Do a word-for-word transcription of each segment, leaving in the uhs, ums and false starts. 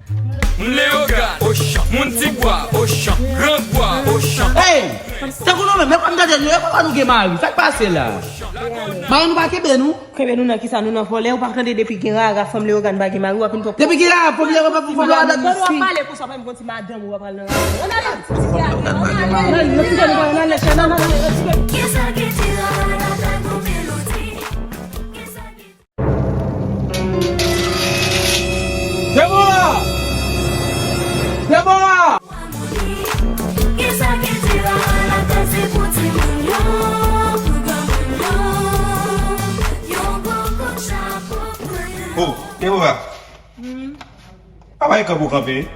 Moun Leyogàn, Ochan. Moun Tibwa, Ochan. Grangwa, Ochan. Hey! Tankou nou menm, men kòm tande nou, e papa nou gen mari. Sa k pase la? Mari nou pa kenbe nou? Kenbe nou nan kisa? Nou nan vòlè? Ou pa tande depi gen rara fanm Leyogàn pa gen mari, w ap vin pran. Depi gen rara fanm Leyogàn pa gen mari. Pandan w ap pale konsa, w pa menm konn si madanm ou pa pral nan rara. Ann ale. Ann ale, ann ale, ann ale. Debora! Debora! Oh, Debora. Hmm. Apa e kanpe w kanpe?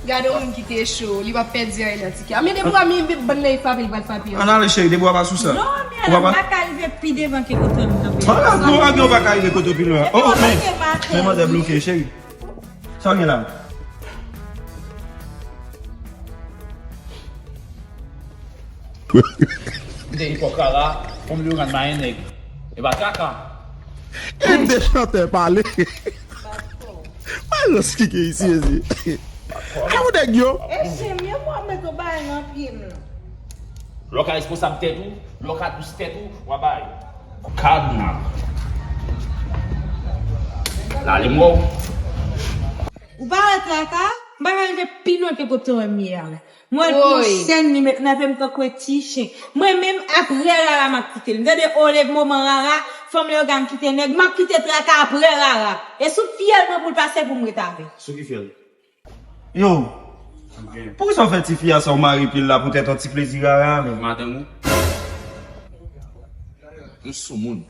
Gade yon moun ki te cho, li p ap pèdi anyen nan ti kè a. Men depi w a mi bann nan frape, li pral frape ansanm. Ann ale, cheri, depi w a pa sou sa. Non, men m pa ka rive pi devan ke kote m kanpe. An, non, an, non, w pa ka rive kote w pi lwen. Oh, men, men manzè bloke, cheri. Sa w gen la? M te epòk rara, fanm Leyogàn mayen nèg. E pa traka. E de chantè pale. Malòs ki gen isi, isi. E ou nèg yo? E chen m ye, mwen mete yon bagay nan pye m. Lè w ka responsab tèt ou, lè w ka dous tèt ou, w a bay. Kadna. Lale m wè w. Ou pa wè traka? M pa ka rive pi lwen ke kote w wè m ye a. Mwen pran sèn li met nan fè m tankou yon ti chen. Mwen menm, apre rara, m ap kite l. M tande, o, le moman rara, fanm Leyogàn kite nèg, m ap kite traka apre rara. E sou fyèl mwen pou l pase pou m ret avè l. Sou ki fyèl? Yo, poukisa w fè tifi a sa w mare pye l la poutèt yon ti plezi rara a menm? Madanm ou? Yon soumoun.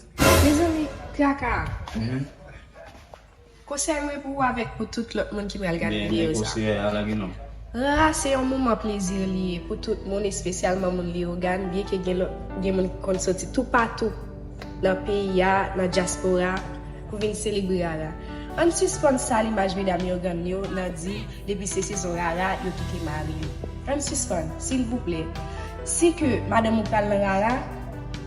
Mezanmi, traka. Mhm. Konsèy mwen pou ou avèk pou tout lòt moun ki pral gade videyo sa. Rara se yon moman plezi li ye pou tout moun, espesyalman moun Leyogàn, byenke gen lòt, gen moun ki konn soti toupatou nan peyi a, nan dyaspora, pou vin selebre rara. Ann sispann sal imaj medam Leyogàn yo nan di depi se sezon rara, yo kite mari yo. Ann sispann, silvouplè. Si ke madanm ou pral nan rara,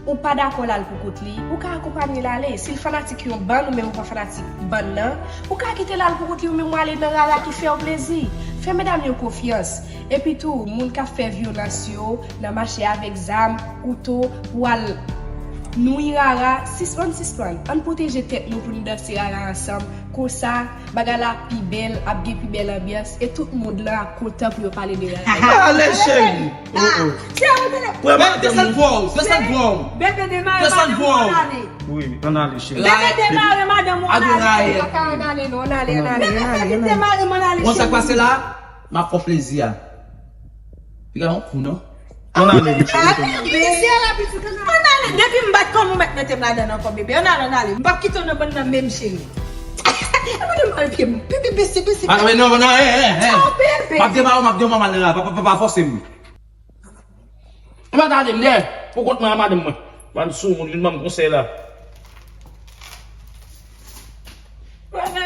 ou pa dakò l al pou kont li, ou ka akonpanye l ale. Si l fanatik yon bann, ou menm ou pa fanatik bann nan, ou ka kite l al pou kont li, ou menm w ale nan rara ki fè w plezi. Fè medam yo konfyans. Epi tou, moun k ap fè vyolans yo nan mache avèk zam, kouto, pou al nwi rara, sispann, sispann. Ann pwoteje tèt nou pou n danse rara ansanm. Konsa, bagay la ap pi bèl, ap gen pi bèl anbyans, e tout mond lan ap kontan pou yo pale de rara. Ale, cheri! Oh, oh. Desann vwa w, desann vwa w. Bebe demare madanm ou, ann ale. Wi, ann ale, cheri. Bebe demare madanm ou, ann ale. Pa ka ann ale, non, ann ale, ann ale. Bebe demare m, ann ale, cheri. Bon, sa k pase la? M ap fè w plezi a. Li gen yon kou, non? Ann ale, mesye. Ann ale, depi m bat kò m, ou mèt mete m ladan l ankò, bebe. Ann ale, ann ale. M p ap kite w nan bann nan menm, cheri. Epi de mal pye m. Bebe, bese, bese. Ah, non, non, eh, eh, eh. M ap demare w, m ap demare w, m ap demare w, pa, pa, pa, pa fòse m. Ou pa gade m, dèyè. Pou kont mwen a madanm mwen. Bann soumoun, vin ban m konsèy la. Ann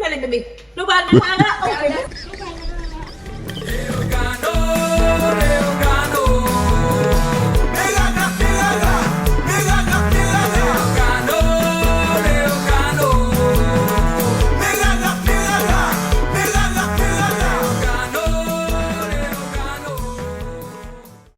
ale, bebe. Nou pral nan rara, ok.